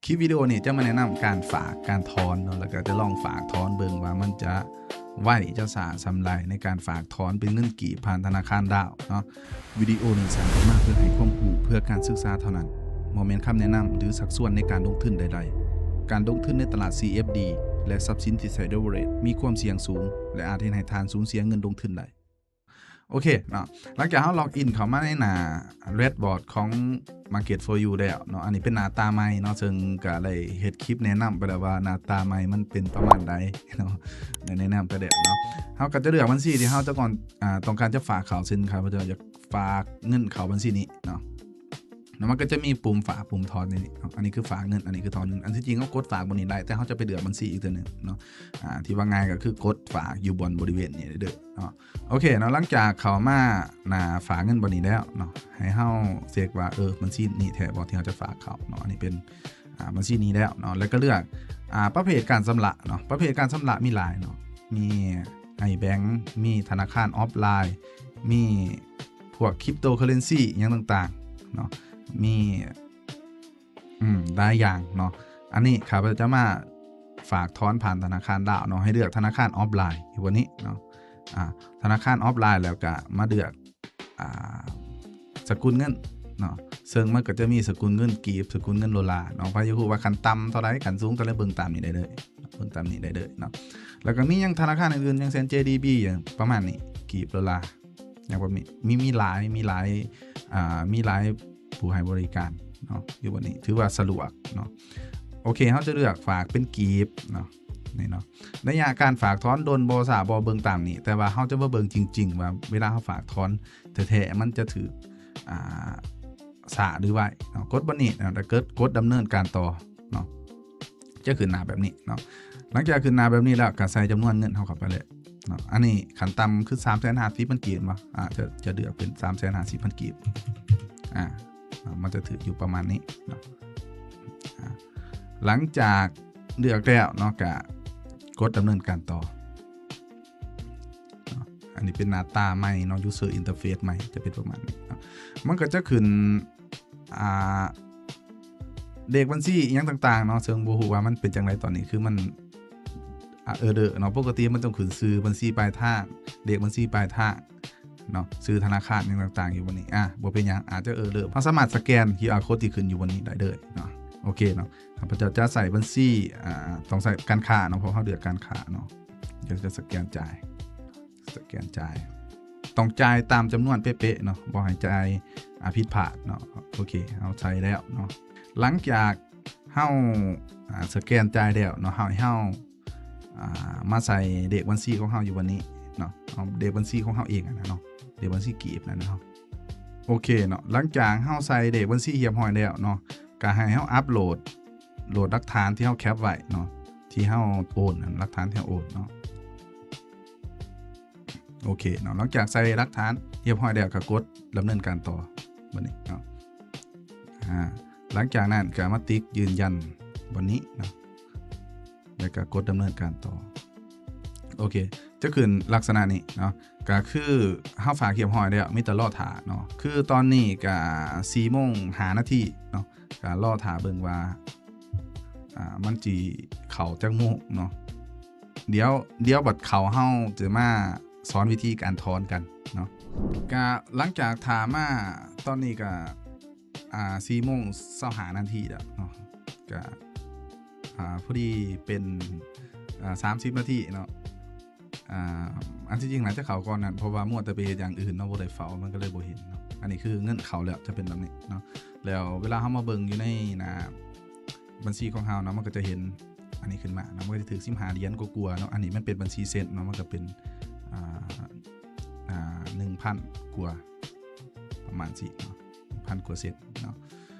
ຄລິບວິດີໂອນີ້ຈະມາແນະນຳການຝາກ ການຖອນເນາະ ແລ້ວກໍຈະລອງຝາກຖອນເບິ່ງວ່າມັນຈະໄວຈະຊ້າສ່ຳໃດໃນການຝາກຖອນເປັນເງິນກີບຜ່ານທະນາຄານດາວເນາະ. ວິດີໂອນີ້ສ້າງຂຶ້ນມາເພື່ອໃຫ້ຄວາມຮູ້ເພື່ອການສຶກສາເທົ່ານັ້ນ, ບໍ່ແມ່ນຄຳແນະນຳ ຫຼື ຊັກຊວນໃນການລົງທຶນໃດໆ. ການລົງທຶນໃນຕະຫຼາດ CFD ແລະ ຊັບສິນທີ່ໃຊ້ leverage ມີຄວາມສ່ຽງສູງ ແລະ ອາດເຮັດໃຫ້ທ່ານສູນເສຍເງິນລົງທຶນໄດ້. ໂອເຄເນາະ, ຫຼັງຈາກເຮົາ log in ເຂົ້າມາໃນໜ້າ dashboard ຂອງ Market for You ແລ້ວເນາະ, ອັນນີ້ເປັນໜ້າຕາໃໝ່ເນາະ, ເຊິ່ງກໍໄດ້ເຮັດຄລິບແນະນຳໄປແລ້ວວ່າໜ້າຕາໃໝ່ມັນເປັນປະມານໃດເນາະ, ໄດ້ແນະນຳໄປແລ້ວເນາະ. ເຮົາກໍຈະເລືອກບັນຊີທີ່ເຮົາຈະກ່ອນ ອາ ຕ້ອງການຈະຝາກເຂົ້າ, ເຊັ່ນ ຂ້າພະເຈົ້າຢາກຝາກເງິນເຂົ້າບັນຊີນີ້ເນາະ, ແລ້ວມັນກໍຈະມີປຸ່ມຝາກ ປຸ່ມຖອນໃນນີ້ເນາະ. ອັນນີ້ຄືຝາກເງິນ, ອັນນີ້ຄືຖອນເງິນ. ອັນທີ່ຈິງເຮົາກົດຝາກບ່ອນນີ້ໄດ້, ແຕ່ເຮົາຈະໄປເລືອກບັນຊີອີກເທື່ອໜຶ່ງເນາະ. ອາ ທີ່ວ່າງ່າຍກໍຄືກົດຝາກຢູ່ບ່ອນບໍລິເວນນີ້ເດີເນາະ. ໂອເຄເນາະ, ຫຼັງຈາກເຂົ້າມາໜ້າຝາກເງິນບ່ອນນີ້ແລ້ວເນາະ, ໃຫ້ເຮົາເຊັກວ່າ ເອີ ບັນຊີນີ້ແທ້ບໍ່ທີ່ເຮົາຈະຝາກເຂົ້າເນາະ. ອັນນີ້ເປັນ ອາ ບັນຊີນີ້ແລ້ວເນາະ, ແລ້ວກໍເລືອກ ອາ ປະເພດການຊຳລະເນາະ. ປະເພດການຊຳລະມີຫຼາຍເນາະ, ມີ iBank ມີທະນາຄານອອຟລາຍ, ມີພວກ cryptocurrency ຫຍັງຕ່າງໆເນາະ, ມີ ອືມ ຫຼາຍຢ່າງເນາະ. ອັນນີ້ຂ້າພະເຈົ້າຈະມາຝາກຖອນຜ່ານທະນາຄານດາວເນາະ, ໃຫ້ເລືອກທະນາຄານອອຟລາຍຢູ່ບ່ອນນີ້ເນາະ. ອາ ທະນາຄານອອຟລາຍ ແລ້ວກະມາເລືອກ ອາ ສະກຸນເງິນເນາະ, ເຊິ່ງມັນກໍຈະມີສະກຸນເງິນກີບ, ສະກຸນເງິນໂດລາເນາະ. ໃຜຢາກຮູ້ວ່າຂັ້ນຕ່ຳເທົ່າໃດ ຂັ້ນສູງເທົ່າໃດ ເບິ່ງຕາມນີ້ໄດ້ເລີຍ, ເບິ່ງຕາມນີ້ໄດ້ເລີຍເນາະ. ແລ້ວກໍມີຫຍັງທະນາຄານອື່ນໆ ຢ່າງເຊັ່ນ JDB ຫຍັງປະມານນີ້, ກີບໂດລາ ຫຍັງປະມານນີ້, ມີ ມີຫຼາຍ ມີຫຼາຍ ອາ ມີຫຼາຍຜູ້ໃຫ້ບໍລິການເນາະ ຢູ່ບ່ອນນີ້ ຖືວ່າສະດວກເນາະ. ໂອເຄ ເຮົາຈະເລືອກຝາກເປັນກີບເນາະ, ນີ້ເນາະ. ໄລຍະການຝາກຖອນດົນບໍ່ ຊ້າບໍ່ ເບິ່ງຕາມນີ້, ແຕ່ວ່າເຮົາຈະມາເບິ່ງຈິງໆ ວ່າເວລາເຮົາຝາກຖອນແທ້ໆ ມັນຈະຖືກ ອາ ຊ້າ ຫຼື ໄວເນາະ. ກົດບ່ອນນີ້ເນາະ, ແລ້ວກໍກົດດຳເນີນການຕໍ່ເນາະ, ຈະຂຶ້ນໜ້າແບບນີ້ເນາະ. ຫຼັງຈາກຂຶ້ນໜ້າແບບນີ້ແລ້ວ ກໍໃສ່ຈຳນວນເງິນເຮົາເຂົ້າໄປເລີຍເນາະ. ອັນນີ້ຂັ້ນຕ່ຳຄືສາມແສນຫ້າສິບພັນກີບເນາະ, ອາ ຈະ ຈະເລືອກເປັນສາມແສນຫ້າສິບພັນກີບ ອາ ມັນຈະຖືກຢູ່ປະມານນີ້ເນາະ. ອາ ຫຼັງຈາກເລືອກແລ້ວເນາະ ກະກົດດຳເນີນການຕໍ່ເນາະ. ອັນນີ້ເປັນໜ້າຕາໃໝ່ເນາະ, user interface ໃໝ່ຈະເປັນປະມານນີ້ເນາະ. ມັນກໍຈະຂຶ້ນ ອາ ເລກບັນຊີອີ່ຫຍັງຕ່າງໆເນາະ, ເຊິ່ງບໍ່ຮູ້ວ່າມັນເປັນຈັ່ງໃດຕອນນີ້, ຄືມັນ ອາ error ເນາະ. ປົກກະຕິມັນຕ້ອງຂຶ້ນຊື່ບັນຊີປາຍທາງ, ເລກບັນຊີປາຍທາງ ເນາະ, ຊື່ທະນາຄານຫຍັງຕ່າງໆຢູ່ບ່ອນນີ້. ອາ ບໍ່ເປັນຫຍັງ, ອາດຈະ error. ເຮົາສາມາດສະແກນ QR code ທີ່ຂຶ້ນຢູ່ບ່ອນນີ້ໄດ້ເລີຍເນາະ. ໂອເຄເນາະ, ຂ້າພະເຈົ້າຈະໃສ່ບັນຊີ ອາ ຕ້ອງໃສ່ການຄ້າເນາະ, ເພາະເຮົາເລືອກການຄ້າເນາະ. ດຽວຈະສະແກນຈ່າຍ, ສະແກນຈ່າຍ, ຕ້ອງຈ່າຍຕາມຈຳນວນເປະໆເນາະ, ບໍ່ໃຫ້ຈ່າຍ ອາ ຜິດພາດເນາະ. ໂອເຄ ເຮົາໃສ່ແລ້ວເນາະ. ຫຼັງຈາກເຮົາ ອາ ສະແກນຈ່າຍແລ້ວເນາະ, ເຮົາ ໃຫ້ເຮົາ ອາ ມາໃສ່ເລກບັນຊີຂອງເຮົາຢູ່ບ່ອນນີ້ເນາະ, ເອົາເລກບັນຊີຂອງເຮົາເອງຫັ້ນນະເນາະ, ເລກບັນຊີກີບນັ້ນເນາະ. ໂອເຄເນາະ, ຫຼັງຈາກເຮົາໃສ່ເລກບັນຊີຮຽບຮ້ອຍແລ້ວເນາະ, ກໍໃຫ້ເຮົາອັບໂຫຼດ ໂຫຼດຫຼັກຖານທີ່ເຮົາແຄັບໄວ້ເນາະ, ທີ່ເຮົາໂອນນັ້ນ, ຫຼັກຖານທີ່ເຮົາໂອນເນາະ. ໂອເຄເນາະ, ຫຼັງຈາກໃສ່ຫຼັກຖານຮຽບຮ້ອຍແລ້ວ ກໍກົດດຳເນີນການຕໍ່ບັດນີ້ເນາະ. ອາ ຫຼັງຈາກນັ້ນກໍມາຕິກຢືນຢັນບ່ອນນີ້ເນາະ, ແລ້ວກໍກົດດຳເນີນການຕໍ່. ໂອເຄ ຈະຂຶ້ນລັກສະນະນີ້ເນາະ, ກໍຄືເຮົາຝາກຮຽບຮ້ອຍແລ້ວ, ມີແຕ່ລໍຖ້າເນາະ. ຄືຕອນນີ້ກໍສີ່ໂມງຫ້ານາທີເນາະ, ກໍລໍຖ້າເບິ່ງວ່າ ອາ ມັນຊິເຂົ້າຈັກໂມງເນາະ. ດຽວ ດຽວບັດເຂົ້າ ເຮົາຈະມາສອນວິທີການຖອນກັນເນາະ. ກະຫຼັງຈາກຖ້າມາຕອນນີ້ກະ ອາ ສີ່ໂມງຊາວຫ້ານາທີແລ້ວເນາະ, ກະ ອາ ພໍດີເປັນ ອາ ສາມສິບນາທີເນາະ. ອາ ອັນທີ່ຈິງໜ້າຈະເຂົ້າກ່ອນນັ້ນ ເພາະວ່າມົວແຕ່ໄປເຮັດຢ່າງອື່ນເນາະ, ບໍ່ໄດ້ເຝົ້າ ມັນກໍເລີຍບໍ່ເຫັນເນາະ. ອັນນີ້ຄືເງິນເຂົ້າແລ້ວ ຈະເປັນແບບນີ້ເນາະ. ແລ້ວເວລາເຮົາມາເບິ່ງຢູ່ໃນໜ້າບັນຊີຂອງເຮົາເນາະ, ມັນກໍຈະເຫັນ ອັນນີ້ຂຶ້ນມາເນາະ, ມັນກໍຈະຖືກສິບຫ້າຫຼຽນກວ່າໆເນາະ. ອັນນີ້ມັນເປັນບັນຊີເຊັນເນາະ, ມັນກໍເປັນ ອາ ອາ ໜຶ່ງພັນກວ່າ ປະມານຊີ້ເນາະ, ໜຶ່ງພັນກວ່າເຊັນເນາະ.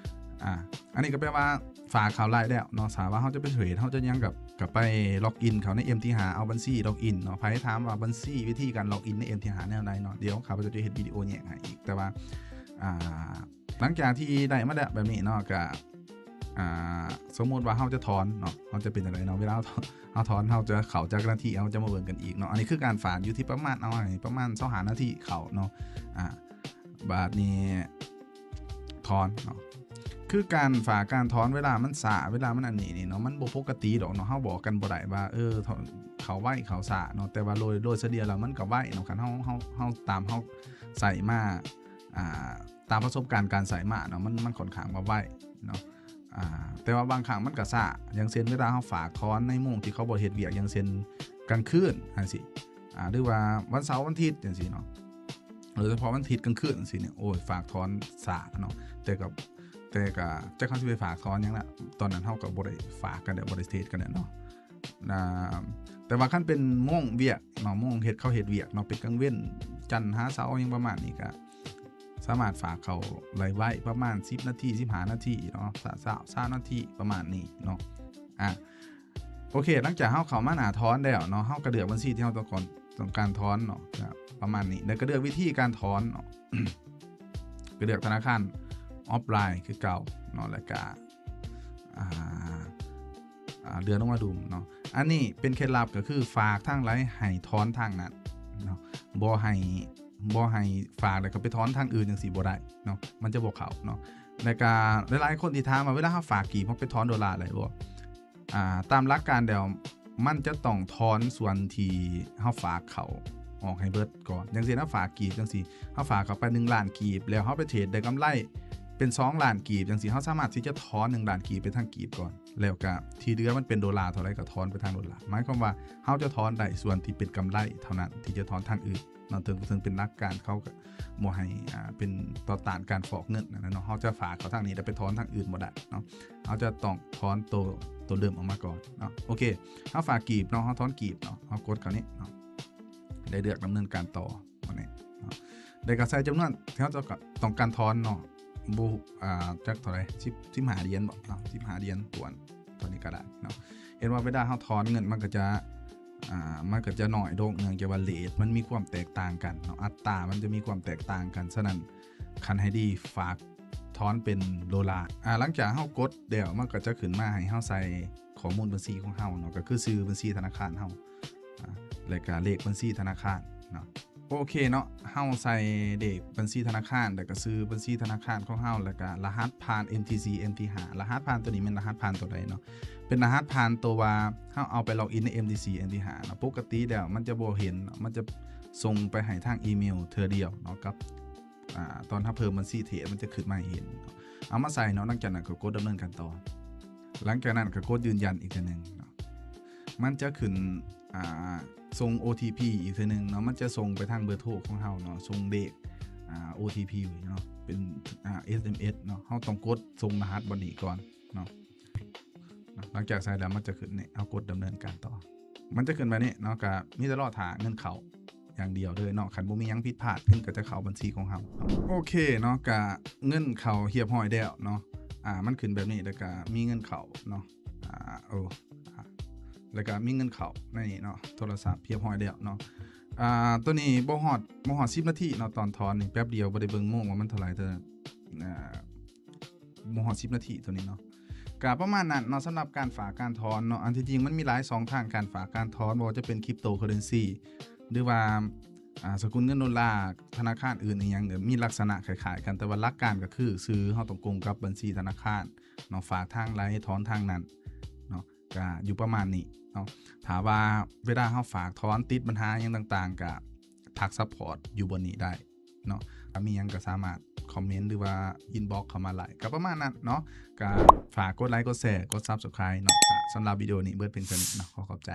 ອາ ອັນນີ້ກໍແປວ່າຝາກເຂົ້າໄດ້ແລ້ວເນາະ. ຖ້າວ່າເຮົາຈະໄປເທຣດ ເຮົາຈະຫຍັງ ກໍ ກໍໄປລັອກອິນເຂົ້າໃນ MTR ເອົາບັນຊີລັອກອິນເນາະ. ໃຜຖາມວ່າບັນຊີ ວິທີການລັອກອິນໃນ MTR ແນວໃດເນາະ, ດຽວຂ້າພະເຈົ້າຈະເຮັດວິດີໂອແຍກໃຫ້ອີກ. ແຕ່ວ່າ ອາ ຫຼັງຈາກທີ່ໄດ້ມາແລ້ວແບບນີ້ເນາະ, ກະ ອາ ສົມມຸດວ່າເຮົາຈະຖອນເນາະ, ເຮົາຈະເປັນຈັ່ງໃດເນາະ, ເວລາເຮົາ ເຮົາຖອນ ເຮົາຈະເຂົ້າຈັກນາທີ ເຮົາຈະມາເບິ່ງກັນອີກເນາະ. ອັນນີ້ຄືການຝາກ ຢູ່ທີ່ປະມານ ເອົາໃຫ້ປະມານຊາວຫ້ານາທີເຂົ້າເນາະ. ອາ ບາດນີ້ຖອນເນາະ, ຄືການຝາກການຖອນ ເວລາມັນຊ້າ ເວລາມັນອັນນີ້ນີ້ເນາະ ມັນບໍ່ປົກກະຕິດອກເນາະ. ເຮົາບອກກັນບໍ່ໄດ້ວ່າ ເອີ ເຂົ້າໄວເຂົ້າຊ້າເນາະ ແຕ່ວ່າໂດຍ ໂດຍສະເລ່ຍແລ້ວມັນກໍໄວເນາະ. ຄັນເຮົາ ເຮົາ ເຮົາຕາມ ເຮົາໃຊ້ມາ ອ່າ ຕາມປະສົບການການໃຊ້ມາເນາະ ມັນ ມັນຂ້ອນຂ້າງວ່າໄວເນາະ. ອ່າ ແຕ່ວ່າບາງຄັ້ງມັນກໍຊ້າ ຢ່າງເຊັ່ນ ເວລາເຮົາຝາກຖອນໃນໂມງທີ່ເຂົາບໍ່ເຮັດວຽກ ຢ່າງເຊັ່ນ ກາງຄືນຈັ່ງຊີ້ ອ່າ ຫຼືວ່າວັນເສົາວັນທິດຈັ່ງຊີ້ເນາະ ໂດຍສະເພາະວັນທິດກາງຄືນຈັ່ງຊີ້ນີ້ ໂອ້ຍ ຝາກຖອນຊ້າເນາະ. ແຕ່ກໍ ແຕ່ກໍຈັກເຮົາຊິໄປຝາກຖອນຫຍັງລະ ຕອນນັ້ນເຮົາກໍບໍ່ໄດ້ຝາກກັນແລ້ວ ບໍ່ໄດ້ເທຣດກັນແລ້ວເນາະ. ອ່າ ແຕ່ວ່າຄັນເປັນໂມງວຽກເນາະ ໂມງເຮັດ ເຂົາເຮັດວຽກເນາະ ເປັນກາງເວັນ ຈັນຫາເສົາ ຫຍັງປະມານນີ້ ກໍສາມາດຝາກເຂົ້າໄດ້ໄວ ປະມານສິບນາທີ ສິບຫ້ານາທີເນາະ ຊາວ ຊາວນາທີ ປະມານນີ້ເນາະ. ອ່າ ໂອເຄ ຫຼັງຈາກເຮົາເຂົ້າມາໜ້າຖອນແລ້ວເນາະ ເຮົາກໍເລືອກບັນຊີທີ່ເຮົາຕ້ອງການ ຕ້ອງການຖອນເນາະ ກໍປະມານນີ້ ແລ້ວກໍເລືອກວິທີການຖອນເນາະ ກໍເລືອກທະນາຄານອອຟລາຍຄືເກົ່າເນາະ ແລ້ວກໍ ອ່າ ອ່າ ເລື່ອນລົງມາດຸ່ມເນາະ. ອັນນີ້ເປັນເຄັດລັບ ກໍຄືຝາກທາງໃດໃຫ້ຖອນທາງນັ້ນເນາະ ບໍ່ໃຫ້ ບໍ່ໃຫ້ຝາກແລ້ວກໍໄປຖອນທາງອື່ນຈັ່ງຊີ້ບໍ່ໄດ້ເນາະ ມັນຈະບໍ່ເຂົ້າເນາະ. ແລ້ວກໍຫຼາຍໆຄົນທີ່ຖາມວ່າ ເວລາເຮົາຝາກກີບ ເຮົາໄປຖອນໂດລາໄດ້ບໍ່? ອ່າ ຕາມຫຼັກການແລ້ວ ມັນຈະຕ້ອງຖອນສ່ວນທີ່ເຮົາຝາກເຂົ້າອອກໃຫ້ເບິດກ່ອນ. ຢ່າງເຊັ່ນ ເຮົາຝາກກີບຈັ່ງຊີ້ ເຮົາຝາກເຂົ້າໄປໜຶ່ງລ້ານກີບ ແລ້ວເຮົາໄປເທຣດໄດ້ກຳໄລເປັນສອງລ້ານກີບຈັ່ງຊີ້ ເຮົາສາມາດທີ່ຈະຖອນໜຶ່ງລ້ານກີບໄປທາງກີບກ່ອນ ແລ້ວກະທີ່ເຫຼືອມັນເປັນໂດລາເທົ່າໃດກໍຖອນໄປທາງໂດລາ. ໝາຍຄວາມວ່າເຮົາຈະຖອນໄດ້ສ່ວນທີ່ເປັນກຳໄລເທົ່ານັ້ນ ທີ່ຈະຖອນທາງອື່ນເນາະ. ເຖິງ ເຖິງເປັນຫຼັກການເຂົາກໍບໍ່ໃຫ້ ອ່າ ເປັນຕໍ່ຕ້ານການຟອກເງິນນັ້ນແຫຼະເນາະ. ເຮົາຈະຝາກເຂົ້າທາງນີ້ ແລ້ວໄປຖອນທາງອື່ນບໍ່ໄດ້ເນາະ. ເຮົາຈະຕ້ອງຖອນໂຕ ໂຕເດີມອອກມາກ່ອນເນາະ. ໂອເຄ ເຮົາຝາກກີບເນາະ ເຮົາຖອນກີບເນາະ ເຮົາກົດເຂົ້ານີ້ເນາະ ໄດ້ເລືອກດຳເນີນການຕໍ່ ອັນນີ້ເນາະ ແລ້ວກໍໃສ່ຈຳນວນທີ່ເຮົາຕ້ອງການຖອນເນາະ ບໍ່ ອ່າ ຈັກເທົ່າໃດ ສິບ ສິບຫ້າຫຼຽນບໍເນາະ ສິບຫ້າຫຼຽນຖ້ວນ ເທົ່ານີ້ກໍໄດ້ເນາະ. ເຫັນວ່າເວລາເຮົາຖອນເງິນມັນກໍຈະ ອ່າ ມັນກໍຈະໜ້ອຍລົງ ເນື່ອງຈາກວ່າເຣດມັນມີຄວາມແຕກຕ່າງກັນເນາະ ອັດຕາມັນຈະມີຄວາມແຕກຕ່າງກັນ. ສະນັ້ນ ຄັນໃຫ້ດີຝາກຖອນເປັນໂດລາ. ອ່າ ຫຼັງຈາກເຮົາກົດແລ້ວ ມັນກໍຈະຂຶ້ນມາໃຫ້ເຮົາໃສ່ຂໍ້ມູນບັນຊີຂອງເຮົາເນາະ ກໍຄືຊື່ບັນຊີທະນາຄານເຮົາ ອ່າ ແລ້ວກໍເລກບັນຊີທະນາຄານເນາະ. ໂອເຄເນາະ ເຮົາໃສ່ເລກບັນຊີທະນາຄານ ແລ້ວກໍຊື່ບັນຊີທະນາຄານຂອງເຮົາ ແລ້ວກໍລະຫັດຜ່ານ ເອັມທີຊີ ເອັມທີຫ້າ. ລະຫັດຜ່ານໂຕນີ້ແມ່ນລະຫັດຜ່ານໂຕໃດເນາະ? ເປັນລະຫັດຜ່ານໂຕວ່າເຮົາເອົາໄປລັອກອິນໃນ ເອັມທີຊີ ເອັມທີຫ້າເນາະ. ປົກກະຕິແລ້ວມັນຈະບໍ່ເຫັນເນາະ ມັນຈະສົ່ງໄປໃຫ້ທາງອີເມວເທື່ອດຽວເນາະ ກັບ ອ່າ ຕອນເຮົາເພີ່ມບັນຊີເທຣດ ມັນຈະຂຶ້ນມາໃຫ້ເຫັນເນາະ. ເອົາມາໃສ່ເນາະ ຫຼັງຈາກນັ້ນກໍກົດດຳເນີນການຕໍ່. ຫຼັງຈາກນັ້ນກໍກົດຢືນຢັນອີກເທື່ອໜຶ່ງເນາະ ມັນຈະຂຶ້ນ ອ່າ ສົ່ງໂອທີພີອີກເທື່ອໜຶ່ງເນາະ ມັນຈະສົ່ງໄປທາງເບີໂທຂອງເຮົາເນາະ ສົ່ງເລກ ອ່າ ໂອທີພີເນາະ ເປັນ ອ່າ ເອສເອັມເອສເນາະ. ເຮົາຕ້ອງກົດສົ່ງລະຫັດບ່ອນນີ້ກ່ອນເນາະ. ຫຼັງຈາກໃສ່ແລ້ວມັນຈະຂຶ້ນນີ້ ເຮົາກົດດຳເນີນການຕໍ່ ມັນຈະຂຶ້ນແບບນີ້ເນາະ ກໍມີແຕ່ລໍຖ້າເງິນເຂົ້າຢ່າງດຽວເລີຍເນາະ. ຄັນບໍ່ມີຫຍັງຜິດພາດ ເງິນກໍຈະເຂົ້າບັນຊີຂອງເຮົາເນາະ. ໂອເຄເນາະ ກະເງິນເຂົ້າຮຽບຮ້ອຍແລ້ວເນາະ ອ່າ ມັນຂຶ້ນແບບນີ້ ແລ້ວກະມີເງິນເຂົ້າເນາະ ອ່າ ໂອ້ ອ່າ ແລ້ວກະມີເງິນເຂົ້າໃນນີ້ເນາະ ໂທລະສັບຮຽບຮ້ອຍແລ້ວເນາະ. ອ່າ ໂຕນີ້ບໍ່ຮອດ ບໍ່ຮອດສິບນາທີເນາະ ຕອນຖອນນີ້ແປັບດຽວ ບໍ່ໄດ້ເບິ່ງໂມງວ່າມັນເທົ່າໃດ ແຕ່ ອ່າ ບໍ່ຮອດສິບນາທີໂຕນີ້ເນາະ. ກະປະມານນັ້ນເນາະ ສຳລັບການຝາກການຖອນເນາະ. ອັນທີ່ຈິງມັນມີຫຼາຍຊ່ອງທາງການຝາກການຖອນ ບໍ່ວ່າຈະເປັນຄຣິບໂຕເຄີເຣນຊີ ຫຼືວ່າ ອ່າ ສະກຸນເງິນໂດລາ ທະນາຄານອື່ນອີ່ຫຍັງ ກໍມີລັກສະນະຄ້າຍໆກັນ ແຕ່ວ່າຫຼັກການກໍຄືຊື່ເຮົາຕ້ອງກົງກັບບັນຊີທະນາຄານເນາະ ຝາກທາງໃດຖອນທາງນັ້ນເນາະ. ກະຢູ່ປະມານນີ້ເນາະ. ຖ້າວ່າເວລາເຮົາຝາກຖອນຕິດບັນຫາຫຍັງຕ່າງໆ ກະທັກຊັບພອດຢູ່ບ່ອນນີ້ໄດ້ເນາະ. ຖ້າມີຫຍັງກໍສາມາດຄອມເມັນ ຫຼືວ່າອິນບັອກເຂົ້າມາໄດ້. ກໍປະມານນັ້ນເນາະ. ກໍຝາກກົດໄລ ກົດແຊ ກົດຊັບສະໄຄຣບ໌ເນາະ. ກໍສຳລັບວິດີໂອນີ້ເບິດພຽງເທົ່ານີ້ເນາະ. ຂໍຂອບໃຈ.